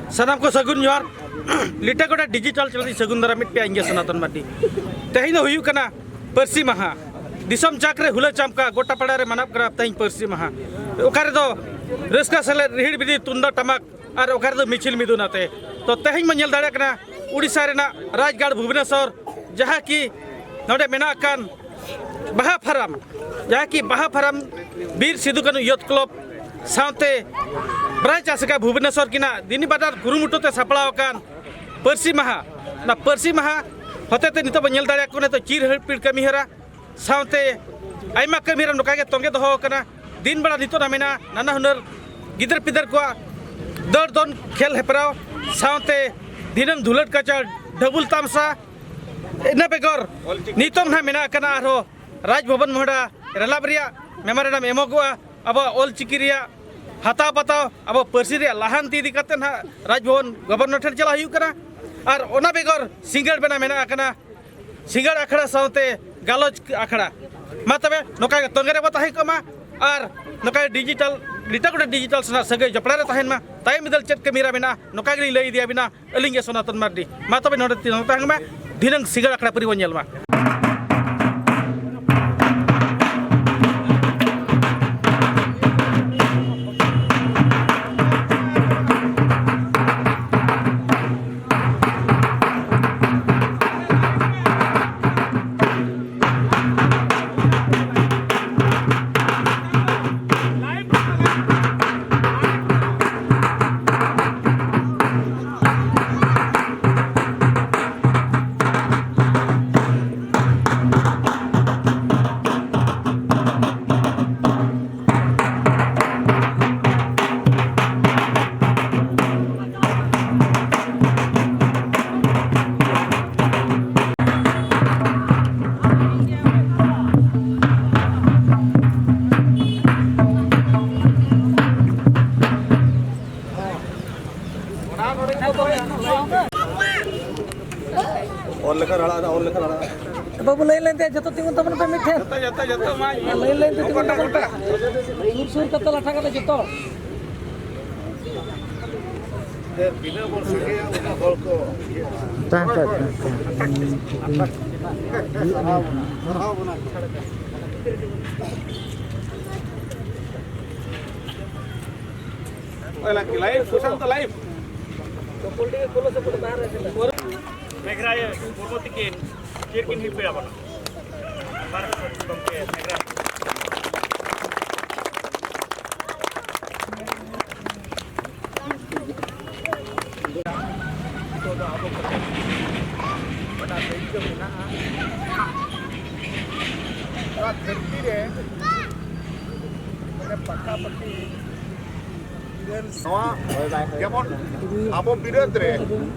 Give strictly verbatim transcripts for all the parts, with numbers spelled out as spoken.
ᱥᱟᱱᱟᱢ ᱠᱚ ᱥᱟᱹᱜᱩᱱ ᱡᱚᱦᱟᱨ᱾ ᱞᱤᱴᱟᱹ ᱜᱚᱰᱟ ᱰᱤᱡᱤᱴᱟᱞ ᱪᱮᱱᱮᱞ ᱨᱮ ᱥᱟᱹᱜᱩᱱ ᱫᱟᱨᱟᱢ ᱢᱤᱫ ᱯᱮᱭᱟ ᱤᱧ ᱜᱮ ᱥᱚᱱᱟᱛᱚᱱ ᱢᱟᱨᱰᱤ᱾ ᱛᱮᱦᱮᱧ ᱫᱚ ᱦᱩᱭᱩᱜ ᱠᱟᱱᱟ ᱯᱟᱹᱨᱥᱤ ᱢᱟᱦᱟ᱾ ᱫᱤᱥᱚᱢ ᱡᱟᱠ ᱨᱮ ᱦᱩᱞᱟᱹ ᱪᱟᱢᱠᱟ, ᱜᱚᱴᱟ ᱯᱟᱲᱟ ᱨᱮ ᱢᱟᱱᱟᱣ ᱠᱟᱱᱟ ᱛᱮᱦᱮᱧ ᱯᱟᱹᱨᱥᱤ ᱢᱟᱦᱟ᱾ ᱚᱠᱟ ᱨᱮᱫᱚ ᱨᱟᱹᱥᱠᱟᱹ ᱥᱮᱞᱮᱫ ᱨᱤᱦᱤᱲ ᱵᱤᱫᱤ ᱛᱩᱢᱫᱟᱜ ᱴᱟᱢᱟᱠ ᱟᱨ ᱚᱠᱟ ᱨᱮᱫᱚ ᱢᱤᱪᱷᱤᱞ ᱢᱤᱫᱩᱱ ᱟᱛᱮ᱾ ᱛᱚ ᱛᱮᱦᱮᱧ ᱵᱚᱱ ᱧᱮᱞ ᱫᱟᱲᱮᱭᱟᱜ ᱠᱟᱱᱟ ᱩᱲᱤᱥᱥᱟ ᱨᱮᱱᱟᱜ ᱨᱟᱡᱽᱜᱟᱲ ᱵᱷᱩᱵᱽᱱᱮᱥᱚᱨ, ᱡᱟᱦᱟᱸ ᱠᱤ ᱱᱚᱰᱮ ᱢᱮᱱᱟᱜ ᱟᱠᱟᱱ ᱵᱟᱦᱟ ᱯᱷᱟᱨᱟᱢ, ᱡᱟᱦᱟᱸ ᱠᱤ ᱵᱟᱦᱟ ᱯᱷᱟᱨᱟᱢ ᱵᱤᱨ ᱥᱤᱫᱩ ᱠᱟᱹᱱᱩ ᱭᱩᱛᱷ ᱠᱞᱚᱵᱽ ᱥᱟᱶᱛᱮ ᱵᱨᱟᱭᱤᱪ ᱟᱥᱮᱠᱟ ᱵᱷᱩᱵᱽᱱᱮᱥᱚᱨ ᱠᱤᱱᱟᱜ ᱫᱤᱱᱤ ᱵᱟᱰᱟᱨ ᱠᱩᱨᱩᱢᱩᱴᱩ ᱛᱮ ᱥᱟᱯᱲᱟᱣ ᱟᱠᱟᱱ ᱯᱟᱹᱨᱥᱤ ᱢᱟᱦᱟ, ᱚᱱᱟ ᱯᱟᱹᱨᱥᱤ ᱢᱟᱦᱟ ᱦᱚᱛᱮᱛᱮ ᱱᱤᱛᱚᱜ ᱵᱚᱱ ᱧᱮᱞ ᱫᱟᱲᱮᱭᱟᱜ ᱠᱟᱱᱟ ᱱᱤᱛᱚᱜ ᱪᱤᱨ ᱦᱤᱯᱤᱲ ᱠᱟᱹᱢᱤ ᱦᱚᱨᱟ ᱥᱟᱶᱛᱮ ᱟᱭᱢᱟ ᱠᱟᱹᱢᱤ ᱦᱚᱨᱟ ᱱᱚᱝᱠᱟ ᱜᱮ ᱛᱚᱸᱜᱮ ᱫᱚᱦᱚ ᱟᱠᱟᱱᱟ᱾ ᱫᱤᱱ ᱵᱮᱲᱟ ᱱᱤᱛᱚᱜ ᱱᱟ ᱢᱮᱱᱟᱜᱼᱟ ᱱᱟᱱᱟ ᱦᱩᱱᱟᱹᱨ ᱜᱤᱫᱟᱹᱨ ᱯᱤᱫᱟᱹᱨ ᱠᱚᱣᱟᱜ ᱫᱟᱹᱲ ᱫᱚᱱ ᱠᱷᱮᱞ ᱦᱮᱯᱨᱟᱣ ᱥᱟᱶᱛᱮ ᱫᱷᱤᱱᱟᱹᱝ ᱫᱷᱩᱞᱟᱹᱴ ᱠᱟᱪᱟ, ᱰᱷᱟᱹᱵᱩᱞ ᱛᱟᱢᱥᱟ, ᱤᱱᱟᱹ ᱵᱮᱜᱚᱨ ᱱᱤᱛᱚᱝ ᱱᱟᱦᱟᱜ ᱢᱮᱱᱟᱜ ᱠᱟᱱᱟ ᱟᱨᱦᱚᱸ ᱨᱟᱡᱽ ᱵᱷᱚᱵᱚᱱ ᱢᱚᱦᱰᱟ ᱨᱮᱞᱟᱵ ᱨᱮᱭᱟᱜ ᱢᱮᱢᱳᱨᱮᱱᱰᱟᱢ ᱮᱢᱚᱜᱚᱜᱼᱟ᱾ ᱟᱵᱚᱣᱟᱜ ᱚᱞ ᱪᱤᱠᱤ ᱨᱮᱭᱟᱜ ᱦᱟᱛᱟᱣ ᱯᱟᱛᱟᱣ, ᱟᱵᱚ ᱯᱟᱹᱨᱥᱤ ᱨᱮᱭᱟᱜ ᱞᱟᱦᱟᱱᱛᱤ ᱤᱫᱤ ᱠᱟᱛᱮ ᱱᱟᱦᱟᱜ ᱨᱟᱡᱽ ᱵᱷᱚᱵᱚᱱ ᱜᱚᱵᱷᱚᱨᱱᱚᱨ ᱴᱷᱮᱱ ᱪᱟᱞᱟᱜ ᱦᱩᱭᱩᱜ ᱠᱟᱱᱟ᱾ ᱟᱨ ᱚᱱᱟ ᱵᱮᱜᱚᱨ ᱥᱤᱸᱜᱟᱹᱲ ᱵᱮᱲᱟ ᱢᱮᱱᱟᱜ ᱠᱟᱱᱟ ᱥᱤᱸᱜᱟᱹᱲ ᱟᱠᱷᱲᱟ ᱥᱟᱶᱛᱮ ᱜᱟᱞᱚᱪ ᱟᱠᱷᱲᱟ᱾ ᱢᱟ ᱛᱚᱵᱮ ᱱᱚᱝᱠᱟ ᱜᱮ ᱛᱚᱸᱜᱮ ᱨᱮᱵᱚ ᱛᱟᱦᱮᱸ ᱠᱚᱜ ᱢᱟ ᱟᱨ ᱱᱚᱝᱠᱟ ᱜᱮ ᱰᱤᱡᱤᱴᱟᱞ, ᱞᱤᱴᱟᱹ ᱜᱚᱰᱮᱛ ᱰᱤᱡᱤᱴᱟᱞ ᱥᱟᱞᱟᱜ ᱥᱟᱹᱜᱟᱹᱭ ᱡᱚᱯᱲᱟᱣ ᱨᱮ ᱛᱟᱦᱮᱱ ᱢᱟ᱾ ᱛᱟᱭᱚᱢ ᱵᱤᱫᱟᱹᱞ ᱪᱮᱫ ᱠᱟᱹᱢᱤ ᱦᱚᱨᱟ ᱢᱮᱱᱟᱜᱼᱟ, ᱱᱚᱝᱠᱟ ᱜᱮᱞᱤᱧ ᱞᱟᱹᱭ ᱤᱫᱤᱭᱟᱵᱤᱱᱟ᱾ ᱟᱹᱞᱤᱧ ᱜᱮ ᱥᱚᱱᱟᱛᱚᱱ ᱢᱟᱨᱰᱤ᱾ ᱢᱟ ᱛᱚᱵᱮ ᱱᱚᱰᱮ ᱛᱤᱱᱟᱹᱜ ᱛᱟᱦᱮᱱ ᱢᱟ, ᱫᱷᱤᱱᱟᱹᱝ ᱥᱤᱸᱜᱟᱹᱲ ᱟᱠᱷᱲᱟ ᱯᱟᱹᱨᱤ ᱵᱚᱱ ᱧᱮᱞ ᱢᱟ᱾ ᱚᱞ ᱞᱮᱠᱷᱟᱱ ᱨᱟᱲᱟ, ᱚᱞ ᱞᱮᱠᱷᱟᱱ ᱨᱟᱲᱟ᱾ ᱵᱟᱹᱵᱩ, ᱞᱟᱹᱭᱤᱱ ᱞᱟᱹᱭᱤᱱ ᱛᱮ ᱡᱚᱛᱚ ᱛᱤᱸᱜᱩᱱ ᱛᱟᱵᱚᱱ ᱯᱮ ᱢᱤᱫ ᱴᱷᱮᱱ᱾ ᱡᱚᱛᱚ, ᱡᱚᱛᱚ, ᱡᱚᱛᱚ, ᱢᱟ, ᱞᱟᱹᱭᱤᱱ ᱞᱟᱹᱭᱤᱱ ᱛᱮ ᱛᱤᱸᱜᱩᱱ ᱜᱚᱴᱟ, ᱛᱟᱵᱚᱱ ᱯᱮ᱾ ᱜᱚᱴᱟ᱾ ᱥᱩᱨ ᱥᱩᱨ ᱠᱟᱛᱮ ᱞᱟᱴᱷᱟ ᱠᱟᱛᱮ ᱡᱚᱛᱚ᱾ ᱛᱤᱱᱟᱹᱜ ᱵᱚᱱ ᱥᱟᱸᱜᱮᱭᱟ, ᱩᱱᱟᱹᱜ ᱦᱚᱲ ᱠᱚ ᱤᱭᱟᱹᱜᱼᱟ᱾ ᱛᱟᱦᱮᱸ ᱠᱚᱜ ᱠᱟᱱᱟ᱾ ᱥᱟᱨᱦᱟᱣ ᱵᱚᱱᱟ᱾ Live, Sushant live. ᱢᱮᱜᱷᱨᱟᱭ ᱢᱩᱨᱢᱩ ᱛᱤᱠᱤᱱ ᱪᱮᱫ ᱠᱤᱱ ᱦᱤᱡᱩᱜ ᱯᱮᱲᱟ ᱵᱚᱱᱟ? ᱵᱟᱨ ᱜᱚᱢᱠᱮ ᱢᱮᱜᱷᱨᱟᱭ᱾ ᱱᱤᱛᱚᱜ ᱫᱚ ᱟᱵᱚ ᱠᱚ ᱚᱱᱟ ᱫᱟᱹᱭᱠᱟᱹ ᱢᱮᱱᱟᱜᱼᱟ᱾ ᱱᱚᱣᱟ ᱫᱷᱟᱹᱨᱛᱤ ᱨᱮ ᱢᱟᱱᱮ ᱯᱟᱠᱟᱯᱟᱠᱤ ᱤᱨᱟᱹᱞ ᱱᱚᱣᱟ ᱡᱮᱢᱚᱱ ᱟᱵᱚ ᱵᱤᱨᱟᱹᱫ ᱨᱮ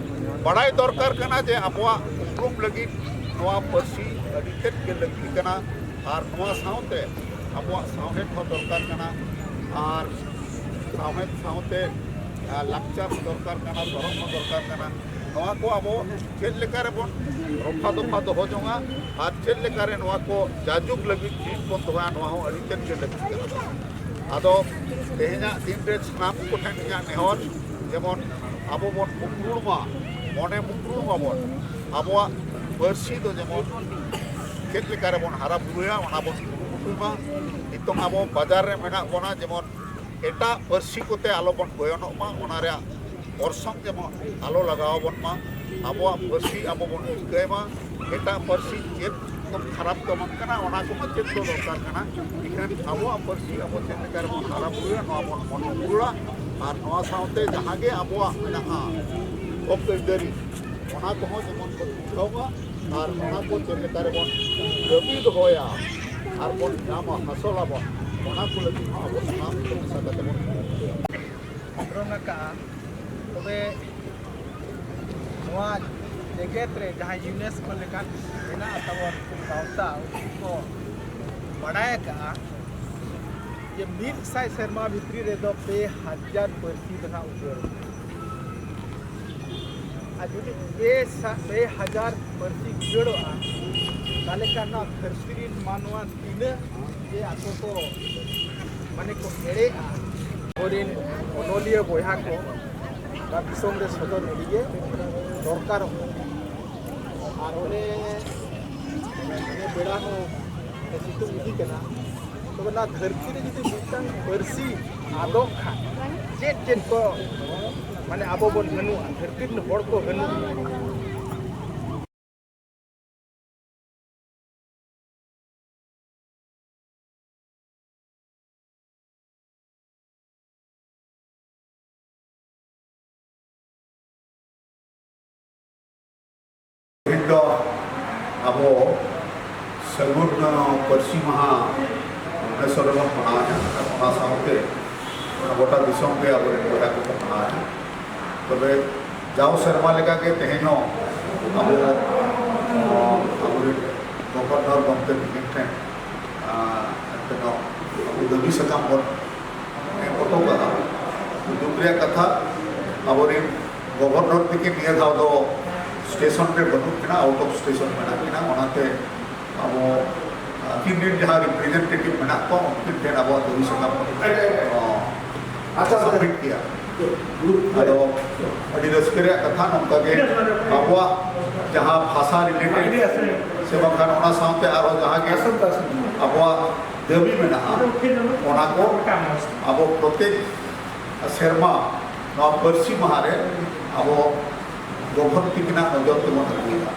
ᱵᱟᱲᱟᱭ ᱫᱚᱨᱠᱟᱨ ᱠᱟᱱᱟ ᱡᱮ ᱟᱵᱚᱣᱟᱜ ᱩᱯᱨᱩᱢ ᱞᱟᱹᱜᱤᱫ ᱱᱚᱣᱟ ᱯᱟᱹᱨᱥᱤ ᱟᱹᱰᱤ ᱛᱮᱫ ᱜᱮ ᱞᱟᱹᱠᱛᱤ ᱠᱟᱱᱟ᱾ ᱟᱨ ᱱᱚᱣᱟ ᱥᱟᱶᱛᱮ ᱟᱵᱚᱣᱟᱜ ᱥᱟᱶᱦᱮᱫ ᱦᱚᱸ ᱫᱚᱨᱠᱟᱨ ᱠᱟᱱᱟ᱾ ᱟᱨ ᱥᱟᱶᱦᱮᱫ ᱥᱟᱶᱛᱮ, ᱟᱨ, ᱞᱟᱠᱪᱟᱨ ᱦᱚᱸ ᱫᱚᱨᱠᱟᱨ ᱠᱟᱱᱟ, ᱫᱷᱚᱨᱚᱢ ᱦᱚᱸ ᱫᱚᱨᱠᱟᱨ ᱠᱟᱱᱟ᱾ ᱱᱚᱣᱟ ᱠᱚ ᱟᱵᱚ ᱪᱮᱫ ᱞᱮᱠᱟ ᱨᱮᱵᱚᱱ ᱨᱚᱯᱷᱟ ᱫᱚᱯᱷᱟ ᱫᱚᱦᱚ ᱡᱚᱝᱟ ᱟᱨ ᱪᱮᱫ ᱞᱮᱠᱟ ᱨᱮ ᱱᱚᱣᱟ ᱠᱚ ᱡᱟᱡᱩᱜᱽ ᱞᱟᱹᱜᱤᱫ ᱢᱤᱫ ᱵᱚᱱ ᱫᱚᱦᱚᱭᱟ, ᱱᱚᱣᱟ ᱦᱚᱸ ᱟᱹᱰᱤ ᱛᱮᱫ ᱜᱮ ᱞᱟᱹᱠᱛᱤ ᱠᱟᱱᱟ᱾ ᱟᱫᱚ ᱛᱮᱦᱮᱧᱟᱜ ᱫᱤᱱ ᱨᱮ ᱥᱟᱱᱟᱢ ᱠᱚᱴᱷᱮᱱ ᱤᱧᱟᱹᱜ ᱱᱮᱦᱚᱨ, ᱡᱮᱢᱚᱱ ᱟᱵᱚ ᱵᱚᱱ ᱩᱯᱨᱩᱢ ᱢᱟ, ᱢᱚᱱᱮ ᱩᱯᱨᱩᱢ ᱢᱟᱵᱚᱱ, ᱟᱵᱚᱣᱟᱜ ᱯᱟᱹᱨᱥᱤ ᱫᱚ ᱡᱮᱢᱚᱱ ᱪᱮᱫ ᱞᱮᱠᱟ ᱨᱮᱵᱚᱱ ᱦᱟᱨᱟ ᱵᱩᱨᱩᱭᱟ, ᱚᱱᱟ ᱵᱚᱱ ᱠᱩᱨᱩᱢᱩᱴᱩᱭ ᱢᱟ᱾ ᱱᱤᱛᱚᱝ ᱟᱵᱚ ᱵᱟᱡᱟᱨ ᱨᱮ ᱢᱮᱱᱟᱜ ᱵᱚᱱᱟ, ᱡᱮᱢᱚᱱ ᱮᱴᱟᱜ ᱯᱟᱹᱨᱥᱤ ᱠᱚᱛᱮ ᱟᱞᱚ ᱵᱚᱱ ᱜᱚᱭᱚᱱᱚᱜ ᱢᱟ, ᱚᱱᱟ ᱨᱮᱭᱟᱜ ᱚᱨᱥᱚᱝ ᱡᱮᱢᱚᱱ ᱟᱞᱚ ᱞᱟᱜᱟᱣ ᱟᱵᱚᱱ ᱢᱟ᱾ ᱟᱵᱚᱣᱟᱜ ᱯᱟᱹᱨᱥᱤ ᱟᱵᱚ ᱵᱚᱱ ᱨᱤᱠᱟᱹᱭ ᱢᱟ᱾ ᱮᱴᱟᱜ ᱯᱟᱹᱨᱥᱤ ᱪᱮᱫ ᱫᱚ ᱠᱷᱟᱨᱟᱯ ᱫᱚ ᱵᱟᱝ ᱠᱟᱱᱟ, ᱚᱱᱟ ᱠᱚᱦᱚᱸ ᱪᱮᱫ ᱫᱚ ᱫᱚᱨᱠᱟᱨ ᱠᱟᱱᱟ᱾ ᱮᱱᱠᱷᱟᱱ ᱟᱵᱚᱣᱟᱜ ᱯᱟᱹᱨᱥᱤ ᱟᱵᱚ ᱪᱮᱫ ᱞᱮᱠᱟ ᱨᱮᱵᱚᱱ ᱦᱟᱨᱟ ᱵᱩᱨᱩᱭᱟ, ᱱᱚᱣᱟ ᱵᱚᱱ ᱢᱚᱱᱮ ᱨᱩᱣᱟᱹᱲᱟ᱾ ᱟᱨ ᱱᱚᱣᱟ ᱥᱟᱶᱛᱮ ᱡᱟᱦᱟᱸ ᱜᱮ ᱟᱵᱚᱣᱟᱜ ᱢᱮᱱᱟᱜᱼᱟ ᱦᱚᱠ ᱟᱹᱭᱫᱟᱹᱨᱤ, ᱚᱱᱟ ᱠᱚᱦᱚᱸ ᱡᱮᱢᱚᱱ ᱵᱚᱱ ᱵᱩᱡᱷᱟᱹᱣ ᱢᱟ ᱟᱨ ᱚᱱᱟ ᱠᱚ ᱪᱮᱫ ᱞᱮᱠᱟ ᱨᱮᱵᱚᱱ ᱫᱟᱹᱵᱤ ᱫᱚᱦᱚᱭᱟ ᱟᱨ ᱵᱚᱱ ᱧᱟᱢᱟ, ᱦᱟᱥᱚᱞ ᱟᱵᱚᱱ, ᱚᱱᱟ ᱠᱚ ᱞᱟᱹᱜᱤᱫ ᱦᱚᱸ ᱟᱵᱚ ᱥᱟᱱᱟᱢ ᱠᱚ ᱢᱮᱥᱟ ᱠᱟᱛᱮ ᱵᱚᱱ ᱠᱩᱨᱩᱢᱩᱴᱩᱭᱟ᱾ ᱫᱷᱚᱨᱚᱢ ᱟᱠᱟᱫᱼᱟ᱾ ᱛᱚᱵᱮ ᱱᱚᱣᱟ ᱡᱮᱜᱮᱛ ᱨᱮ ᱡᱟᱦᱟᱸ ᱭᱩᱱᱮᱥᱠᱳ ᱞᱮᱠᱟᱱ ᱢᱮᱱᱟᱜᱼᱟ ᱛᱟᱵᱚᱱ ᱜᱟᱶᱛᱟ, ᱩᱱᱠᱩ ᱠᱚ ᱵᱟᱰᱟᱭ ᱟᱠᱟᱫᱼᱟ ᱡᱮ ᱢᱤᱫ ᱥᱟᱭ ᱥᱮᱨᱢᱟ ᱵᱷᱤᱛᱨᱤ ᱨᱮᱫᱚ ᱯᱮ ᱦᱟᱡᱟᱨ ᱯᱟᱹᱨᱥᱤ ᱫᱚ ᱱᱟᱜ ᱩᱡᱟᱹᱲᱚᱜᱼᱟ᱾ ᱟᱨ ᱡᱩᱫᱤ ᱯᱮ ᱥᱟ-, ᱯᱮ ᱦᱟᱡᱟᱨ ᱯᱟᱹᱨᱥᱤ ᱩᱡᱟᱹᱲᱚᱜᱼᱟ, ᱛᱟᱦᱚᱞᱮ ᱠᱷᱟᱱ ᱱᱚᱣᱟ ᱫᱷᱟᱹᱨᱛᱤ ᱨᱮᱱ ᱢᱟᱱᱣᱟ ᱛᱤᱱᱟᱹᱜ ᱡᱮ ᱟᱠᱚ ᱠᱚ ᱢᱟᱱᱮ ᱠᱚ ᱮᱲᱮᱜᱼᱟ᱾ ᱟᱵᱚᱨᱮᱱ ᱚᱱᱚᱞᱤᱭᱟᱹ ᱵᱚᱭᱦᱟ ᱠᱚ, ᱫᱤᱥᱚᱢ ᱨᱮ ᱥᱚᱫᱚᱨ ᱟᱹᱰᱤ ᱜᱮ ᱫᱚᱨᱠᱟᱨᱚᱜ ᱠᱟᱱᱟ᱾ ᱟᱨ ᱚᱱᱮ, ᱚᱱᱮ ᱵᱮᱲᱟ ᱦᱚᱸ ᱥᱤᱛᱩᱝ ᱤᱫᱤ ᱠᱟᱱᱟ, ᱛᱚᱵᱮ ᱱᱚᱣᱟ ᱫᱷᱟᱹᱨᱛᱤ ᱨᱮ ᱡᱩᱫᱤ ᱢᱤᱫᱴᱟᱝ ᱯᱟᱹᱨᱥᱤ ᱟᱫᱚᱜ ᱠᱷᱟᱱ ᱪᱮᱫ ᱪᱮᱫ ᱠᱚ, ᱢᱟᱱᱮ, ᱟᱵᱚ ᱵᱚᱱ ᱦᱟᱹᱱᱩᱜᱼᱟ, ᱫᱷᱟᱹᱨᱛᱤ ᱨᱮᱱ ᱦᱚᱲ ᱠᱚ ᱦᱟᱹᱱᱩᱜᱼᱟ? ᱛᱮᱦᱮᱧ ᱫᱚ ᱟᱵᱚ ᱥᱟᱹᱜᱩᱱ ᱯᱟᱹᱨᱥᱤ ᱢᱟᱦᱟ ᱵᱷᱩᱵᱽᱱᱮᱥᱚᱨ ᱨᱮᱵᱚᱱ ᱢᱟᱱᱟᱣᱮᱫᱼᱟ᱾ ᱚᱱᱟ ᱥᱟᱶᱛᱮ ᱜᱚᱴᱟ ᱫᱤᱥᱚᱢ ᱜᱮ ᱟᱵᱚᱨᱮᱱ ᱵᱚᱭᱦᱟ ᱠᱚᱠᱚ ᱢᱟᱱᱟᱣᱮᱫᱼᱟ᱾ ᱛᱚᱵᱮ ᱡᱟᱣ ᱥᱮᱨᱢᱟ ᱞᱮᱠᱟᱜᱮ ᱛᱮᱦᱮᱧ ᱦᱚᱸ ᱟᱵᱚ, ᱟᱵᱚᱨᱮᱱ ᱜᱚᱵᱷᱚᱨᱱᱚᱨ ᱜᱚᱢᱠᱮ ᱛᱤᱠᱤᱱ ᱴᱷᱮᱱ, ᱟᱨ, ᱟᱵᱚ ᱫᱟᱹᱵᱤ ᱥᱟᱠᱟᱢ ᱵᱚᱱ ᱮᱢ ᱦᱚᱴᱚ ᱠᱟᱜᱼᱟ᱾ ᱫᱩᱠ ᱨᱮᱭᱟᱜ ᱠᱟᱛᱷᱟ, ᱟᱵᱚᱨᱮᱱ ᱜᱚᱵᱷᱚᱨᱱᱚᱨ ᱛᱤᱠᱤᱱ ᱱᱤᱭᱟᱹ ᱫᱷᱟᱣ ᱫᱚ ᱥᱴᱮᱥᱚᱱ ᱨᱮ ᱵᱟᱹᱱᱩᱜ ᱠᱤᱱᱟ, ᱟᱣᱩᱴ ᱚᱯᱷ ᱥᱴᱮᱥᱚᱱ ᱢᱮᱱᱟᱜ ᱠᱤᱱᱟ᱾ ᱚᱱᱟᱛᱮ ᱟᱵᱚ, ᱟᱹᱠᱤᱱ ᱨᱮᱱ ᱡᱟᱦᱟᱸ ᱨᱤᱯᱨᱮᱡᱮᱱᱴᱮᱴᱤᱵᱷ ᱢᱮᱱᱟᱜ ᱠᱚᱣᱟ, ᱩᱱᱠᱤᱱ ᱴᱷᱮᱱ ᱟᱵᱚᱣᱟᱜ ᱫᱟᱹᱵᱤ ᱥᱟᱠᱟᱢ ᱵᱚᱱ, ᱟᱪᱪᱷᱟ, ᱥᱟᱵᱢᱤᱴ ᱠᱮᱭᱟ᱾ ᱟᱫᱚ ᱟᱹᱰᱤ ᱨᱟᱹᱥᱠᱟᱹ ᱨᱮᱭᱟᱜ ᱠᱟᱛᱷᱟ, ᱱᱚᱝᱠᱟ ᱜᱮ ᱟᱵᱚᱣᱟᱜ ᱡᱟᱦᱟᱸ ᱵᱷᱟᱥᱟ ᱨᱤᱞᱮᱴᱮᱰ ᱥᱮ ᱵᱟᱝᱠᱷᱟᱱ ᱚᱱᱟ ᱥᱟᱶᱛᱮ ᱟᱨᱦᱚᱸ ᱡᱟᱦᱟᱸ ᱜᱮ ᱟᱵᱚᱣᱟᱜ ᱫᱟᱹᱵᱤ ᱢᱮᱱᱟᱜᱼᱟ, ᱚᱱᱟ ᱠᱚ ᱟᱵᱚ ᱯᱨᱚᱛᱮᱠ ᱥᱮᱨᱢᱟ ᱱᱚᱣᱟ ᱯᱟᱹᱨᱥᱤ ᱢᱟᱦᱟ ᱨᱮ ᱟᱵᱚ ᱜᱚᱵᱷᱚᱨ ᱛᱤᱠᱤᱱᱟᱜ ᱱᱚᱡᱚᱨ ᱛᱮᱵᱚᱱ ᱟᱹᱜᱩᱭᱮᱫᱟ᱾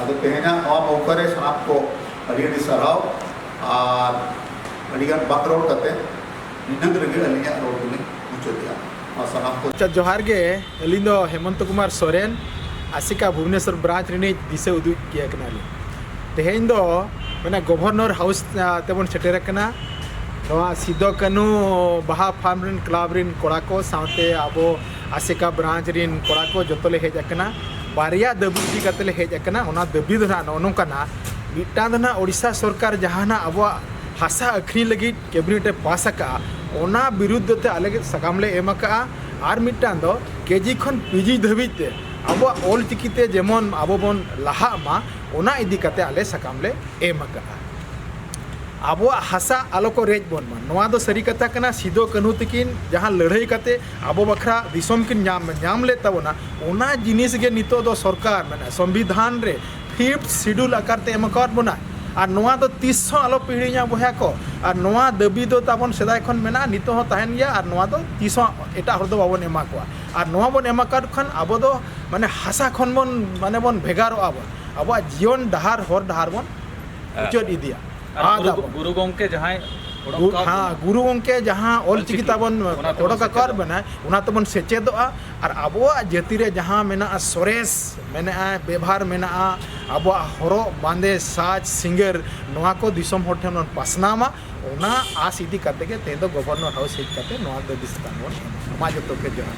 ᱟᱫᱚ ᱛᱮᱦᱮᱧᱟᱜ ᱱᱚᱣᱟ ᱢᱚᱣᱠᱟ ᱨᱮ ᱥᱟᱱᱟᱢ ᱠᱚ ᱟᱹᱰᱤ ᱟᱹᱰᱤ ᱥᱟᱨᱦᱟᱣ᱾ ᱟᱨ ᱟᱹᱰᱤᱜᱟᱱ ᱵᱟᱝ ᱨᱚᱲ ᱠᱟᱛᱮ ᱱᱤᱱᱟᱹᱜ ᱨᱮᱜᱮ ᱟᱹᱞᱤᱧᱟᱜ ᱨᱚᱲ ᱫᱚᱞᱤᱧ ᱢᱩᱪᱟᱹᱫᱮᱜᱼᱟ᱾ ᱢᱟ ᱥᱟᱱᱟᱢ ᱠᱚ ᱟᱪᱪᱷᱟ, ᱡᱚᱦᱟᱨ ᱜᱮ᱾ ᱟᱹᱞᱤᱧ ᱫᱚ ᱦᱮᱢᱚᱱᱛᱚ ᱠᱩᱢᱟᱨ ᱥᱚᱨᱮᱱ, ᱟᱥᱮᱠᱟ ᱵᱷᱩᱵᱽᱱᱮᱥᱚᱨ ᱵᱨᱟᱧᱪ ᱨᱤᱱᱤᱡ ᱫᱤᱥᱟᱹ ᱩᱫᱩᱜ ᱜᱮᱭᱟ ᱠᱟᱱᱟᱞᱤᱧ᱾ ᱛᱮᱦᱮᱧ ᱫᱚ ᱢᱟᱱᱮ ᱜᱚᱵᱷᱚᱨᱱᱚᱨ ᱦᱟᱣᱩᱥ, ᱟ, ᱛᱮᱵᱚᱱ ᱥᱮᱴᱮᱨ ᱟᱠᱟᱱᱟ᱾ ᱱᱚᱣᱟ ᱥᱤᱫᱚ ᱠᱟᱹᱱᱦᱩ ᱵᱟᱦᱟ ᱯᱷᱟᱨᱢ ᱨᱮᱱ ᱠᱞᱟᱵᱽ ᱨᱮᱱ ᱠᱚᱲᱟ ᱠᱚ ᱥᱟᱶᱛᱮ ᱟᱵᱚ ᱟᱥᱮᱠᱟ ᱵᱨᱟᱧᱪ ᱨᱮᱱ ᱠᱚᱲᱟ ᱠᱚ ᱡᱚᱛᱚ ᱞᱮ ᱦᱮᱡ ᱟᱠᱟᱱᱟ᱾ ᱵᱟᱨᱭᱟ ᱫᱟᱹᱵᱤ ᱤᱫᱤ ᱠᱟᱛᱮ ᱞᱮ ᱦᱮᱡ ᱟᱠᱟᱱᱟ᱾ ᱚᱱᱟ ᱫᱟᱹᱵᱤ ᱫᱚ ᱱᱟᱦᱟᱜ ᱱᱚᱜᱼᱚ ᱱᱚᱝᱠᱟᱱᱟ, ᱢᱤᱫᱴᱟᱝ ᱫᱚ ᱱᱟᱦᱟᱜ ᱳᱰᱤᱥᱟ ᱥᱚᱨᱠᱟᱨ ᱡᱟᱦᱟᱸ ᱱᱟᱦᱟᱜ ᱟᱵᱚᱣᱟᱜ ᱦᱟᱥᱟ ᱟᱹᱠᱷᱨᱤᱧ ᱞᱟᱹᱜᱤᱫ ᱠᱮᱵᱤᱱᱮᱴ ᱮ ᱯᱟᱥ ᱟᱠᱟᱫᱼᱟ, ᱚᱱᱟ ᱵᱤᱨᱩᱫᱽᱫᱷ ᱛᱮ ᱟᱞᱮ ᱥᱟᱠᱟᱢ ᱞᱮ ᱮᱢ ᱟᱠᱟᱫᱼᱟ᱾ ᱟᱨ ᱢᱤᱫᱴᱟᱝ ᱫᱚ ᱠᱮᱡᱤ ᱠᱷᱚᱱ ᱯᱤᱡᱤ ᱫᱷᱟᱹᱵᱤᱡ ᱛᱮ ᱟᱵᱚᱣᱟᱜ ᱚᱞ ᱪᱤᱠᱤ ᱛᱮ ᱡᱮᱢᱚᱱ ᱟᱵᱚ ᱵᱚᱱ ᱞᱟᱦᱟᱜ ᱢᱟ, ᱚᱱᱟ ᱤᱫᱤ ᱠᱟᱛᱮ ᱟᱞᱮ ᱥᱟᱠᱟᱢ ᱞᱮ ᱮᱢ ᱟᱠᱟᱫᱼᱟ᱾ ᱟᱵᱚᱣᱟᱜ ᱦᱟᱥᱟ ᱟᱞᱚ ᱠᱚ ᱨᱮᱡ ᱵᱚᱱ ᱢᱟ᱾ ᱱᱚᱣᱟ ᱫᱚ ᱥᱟᱹᱨᱤ ᱠᱟᱛᱷᱟ ᱠᱟᱱᱟ, ᱥᱤᱫᱚ ᱠᱟᱹᱱᱦᱩ ᱛᱟᱹᱠᱤᱱ ᱡᱟᱦᱟᱸ ᱞᱟᱹᱲᱦᱟᱹᱭ ᱠᱟᱛᱮ ᱟᱵᱚ ᱵᱟᱠᱷᱨᱟ ᱫᱤᱥᱚᱢ ᱠᱤᱱ ᱧᱟᱢ, ᱧᱟᱢ ᱞᱮᱫ ᱛᱟᱵᱚᱱᱟ, ᱚᱱᱟ ᱡᱤᱱᱤᱥ ᱜᱮ ᱱᱤᱛᱚᱜ ᱫᱚ ᱥᱚᱨᱠᱟᱨ ᱢᱮᱱᱟᱜᱼᱟ, ᱥᱚᱝᱵᱤᱫᱷᱟᱱ ᱨᱮ ᱯᱷᱤᱯᱛᱷ ᱥᱤᱰᱩᱞ ᱟᱠᱟᱨ ᱛᱮ ᱮᱢ ᱟᱠᱟᱣᱟᱫ ᱵᱚᱱᱟ᱾ ᱟᱨ ᱱᱚᱣᱟ ᱫᱚ ᱛᱤᱥ ᱦᱚᱸ ᱟᱞᱚ ᱯᱮ ᱦᱤᱲᱤᱧᱟ ᱵᱚᱭᱦᱟ ᱠᱚ᱾ ᱟᱨ ᱱᱚᱣᱟ ᱫᱟᱹᱵᱤ ᱫᱚ ᱛᱟᱵᱚᱱ ᱥᱮᱫᱟᱭ ᱠᱷᱚᱱ ᱢᱮᱱᱟᱜᱼᱟ, ᱱᱤᱛᱚᱜ ᱦᱚᱸ ᱛᱟᱦᱮᱱ ᱜᱮᱭᱟ᱾ ᱟᱨ ᱱᱚᱣᱟ ᱫᱚ ᱛᱤᱥ ᱦᱚᱸ ᱮᱴᱟᱜ ᱦᱚᱲ ᱫᱚ ᱵᱟᱵᱚᱱ ᱮᱢᱟ ᱠᱚᱣᱟ᱾ ᱟᱨ ᱱᱚᱣᱟ ᱵᱚᱱ ᱮᱢ ᱟᱠᱟᱫ ᱠᱷᱟᱱ ᱟᱵᱚ ᱫᱚ ᱢᱟᱱᱮ ᱦᱟᱥᱟ ᱠᱷᱚᱱ ᱵᱚᱱ, ᱢᱟᱱᱮ ᱵᱚᱱ ᱵᱷᱮᱜᱟᱨᱚᱜᱼᱟ ᱵᱚᱱ, ᱟᱵᱚᱣᱟᱜ ᱡᱤᱭᱚᱱ ᱰᱟᱦᱟᱨ, ᱦᱚᱨ ᱰᱟᱦᱟᱨ ᱵᱚᱱ ᱦᱮᱸ᱾ ᱢᱩᱪᱟᱹᱫ ᱤᱫᱤᱭᱟ, ᱟᱨ ᱟᱫ ᱜᱩᱨᱩ, ᱟᱵᱚᱱ᱾ ᱜᱩᱨᱩ ᱜᱚᱢᱠᱮ ᱡᱟᱦᱟᱸᱭ ᱚᱰᱚᱠ ᱜᱩ-, ᱟᱠᱟᱫ ᱦᱮᱸ, ᱵᱚᱱᱟ, ᱜᱩᱨᱩ ᱜᱚᱢᱠᱮ ᱡᱟᱦᱟᱸ ᱚᱞ ᱪᱤᱠᱤ ᱚᱞᱪᱤᱠᱤ, ᱛᱟᱵᱚᱱ ᱚᱱᱟ ᱛᱮᱵᱚᱱ ᱚᱰᱚᱠ ᱟᱠᱟᱫ ᱥᱮᱪᱮᱫᱚᱜᱼᱟ᱾ ᱵᱚᱱᱟᱭ, ᱚᱱᱟ ᱛᱮᱵᱚᱱ ᱥᱮᱪᱮᱫᱚᱜᱼᱟ᱾ ᱟᱨ ᱟᱵᱚᱣᱟᱜ ᱡᱟᱹᱛᱤ ᱨᱮ ᱡᱟᱦᱟᱸ ᱢᱮᱱᱟᱜᱼᱟ ᱥᱚᱨᱮᱥ, ᱢᱮᱱᱟᱜᱼᱟ ᱵᱮᱵᱷᱟᱨ, ᱢᱮᱱᱟᱜᱼᱟ ᱟᱵᱚᱣᱟᱜ ᱦᱚᱨᱚᱜ ᱵᱟᱸᱫᱮ, ᱥᱟᱡᱽ ᱥᱤᱸᱜᱟᱹᱨ, ᱱᱚᱣᱟ ᱠᱚ ᱫᱤᱥᱚᱢ ᱦᱚᱲ ᱴᱷᱮᱱ ᱵᱚᱱ ᱯᱟᱥᱱᱟᱣ ᱢᱟ᱾ ᱚᱱᱟ ᱟᱥ ᱤᱫᱤ ᱠᱟᱛᱮ ᱜᱮ ᱛᱮᱦᱮᱧ ᱫᱚ ᱜᱚᱵᱷᱚᱨᱱᱚᱨ ᱦᱟᱣᱩᱥ ᱦᱮᱡ ᱠᱟᱛᱮ ᱱᱚᱣᱟ ᱫᱟᱹᱵᱤ ᱥᱟᱠᱟᱢ ᱵᱚᱱ ᱮᱢᱟ᱾ ᱢᱟ ᱡᱚᱛᱚ ᱜᱮ ᱡᱚᱦᱟᱨ᱾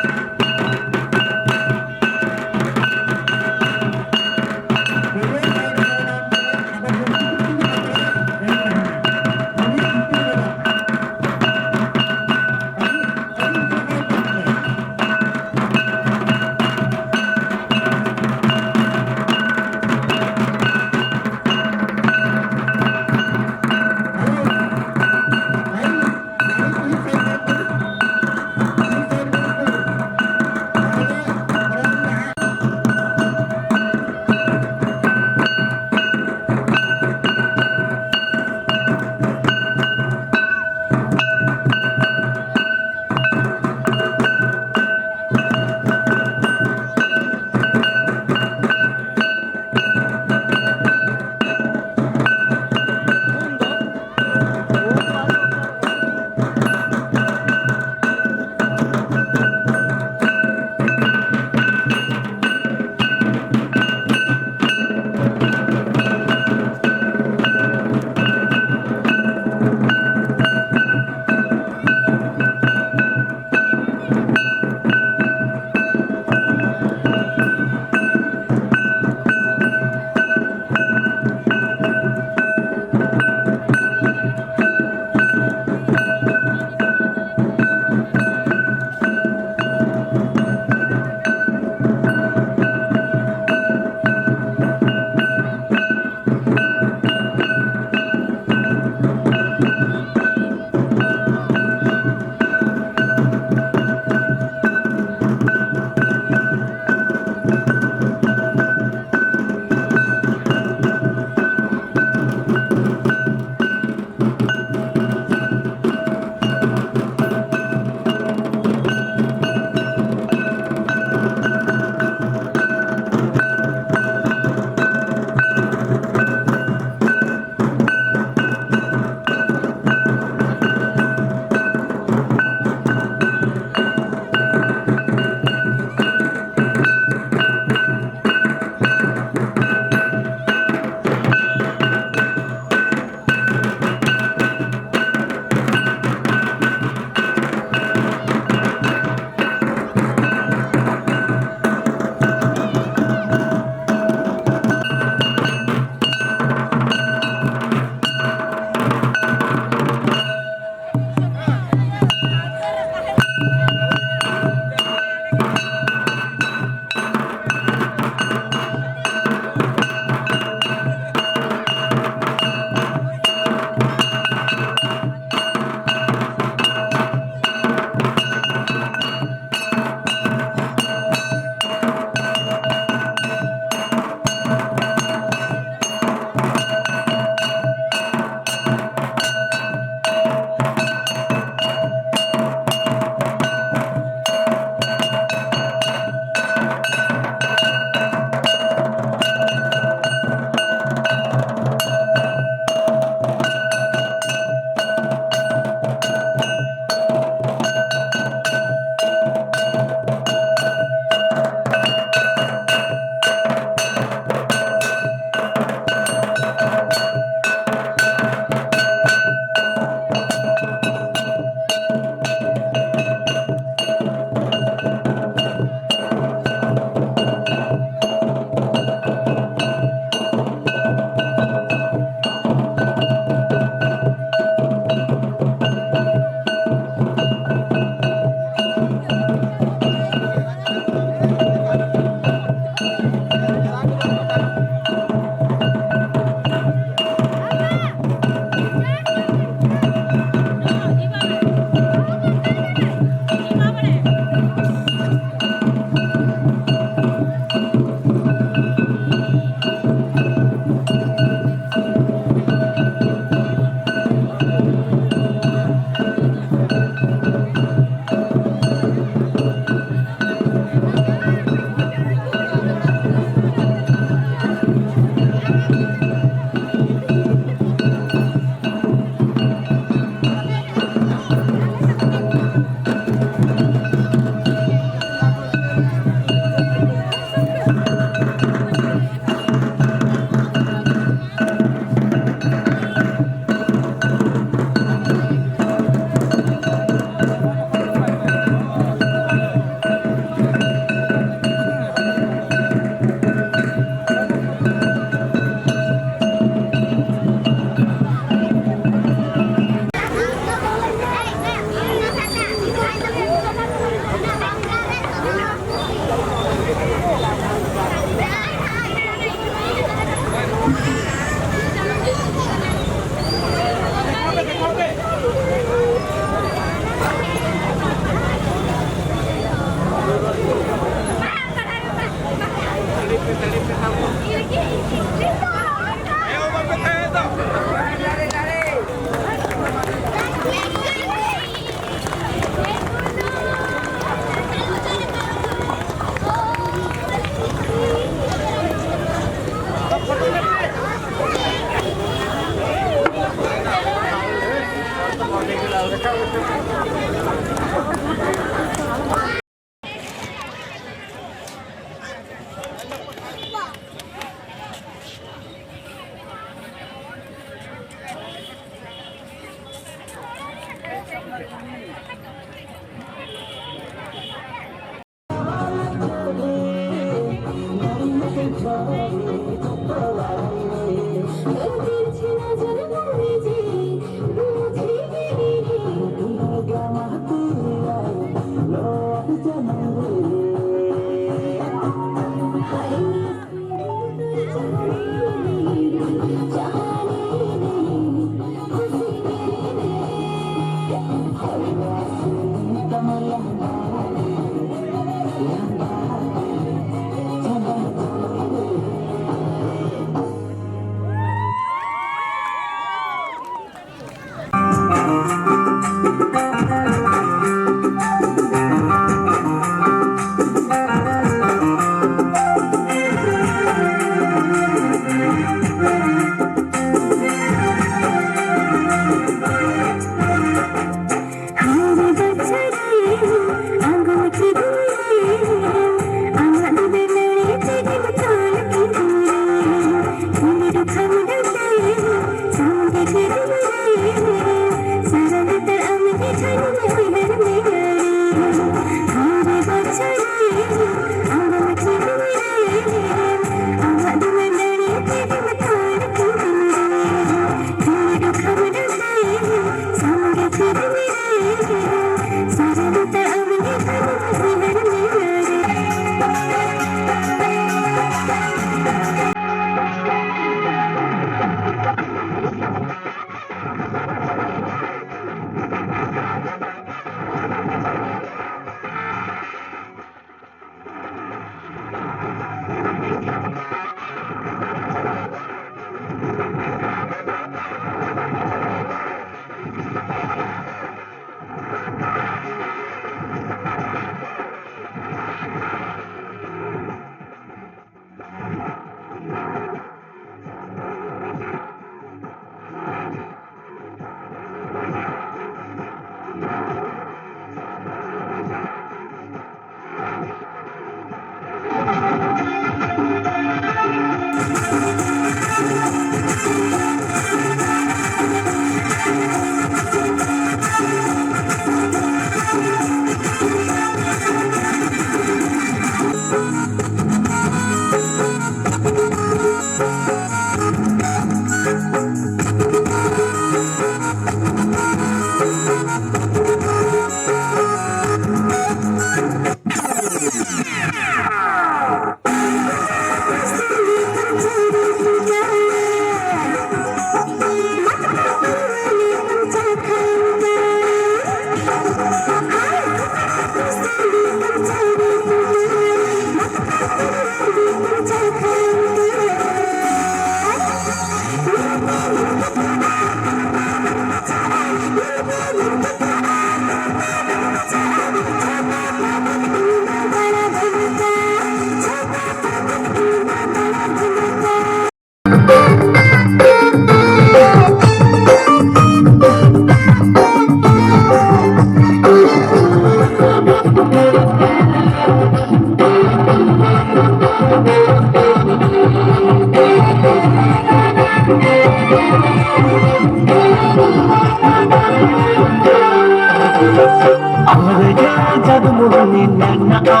ᱟᱢ ᱨᱮᱜᱮ ᱡᱟᱹᱫᱩ ᱢᱩᱨᱱᱤ ᱢᱮᱱᱟᱜᱼᱟ,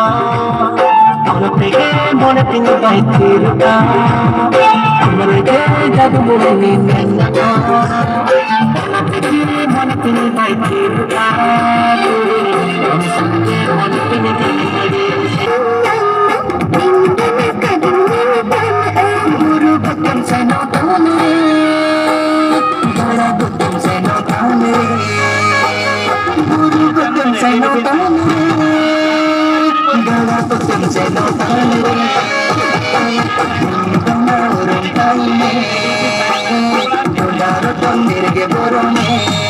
ᱟᱢ ᱛᱮᱜᱮ ᱢᱚᱱᱮ ᱛᱤᱧ ᱵᱟᱭ ᱛᱷᱤᱨᱚᱜᱼᱟ᱾ ᱟᱢ ᱨᱮᱜᱮ ᱡᱟᱹᱫᱩ ᱢᱩᱨᱱᱤ ᱢᱮᱱᱟᱜᱼᱟ, ᱟᱢ ᱛᱮᱜᱮ ᱢᱚᱱᱮ ᱛᱤᱧ ᱵᱟᱭ ᱛᱷᱤᱨᱚᱜᱼᱟ᱾ ᱟᱢ ᱥᱟᱶᱛᱮ ᱢᱚᱱᱮ ᱛᱤᱧ ᱵᱟᱭ ᱛᱷᱤᱨᱚᱜᱼᱟ᱾ ᱵᱩᱨᱩ ᱜᱚᱛᱚᱢ ᱥᱮᱱᱚᱜ ᱛᱟᱢ ᱨᱮ, ᱜᱟᱰᱟ ᱜᱚᱛᱚᱢ ᱥᱮᱱᱚᱜ ᱛᱟᱢ ᱨᱮ, ᱵᱩᱨᱩ ᱜᱚᱛᱚᱢ ᱥᱮᱱᱚᱜ ᱛᱟᱢ ᱨᱮ, ᱜᱟᱰᱟ ᱜᱚᱛᱚᱢ ᱥᱮᱱᱚᱜ ᱛᱟᱢ ᱨᱮ, ᱫᱚᱢᱮ ᱩᱨᱩᱢ ᱛᱟᱭ ᱢᱮ, ᱜᱚᱰᱟ ᱨᱚᱛᱚᱱ ᱰᱷᱮᱨ ᱜᱮ ᱵᱚᱨᱚᱢᱮ᱾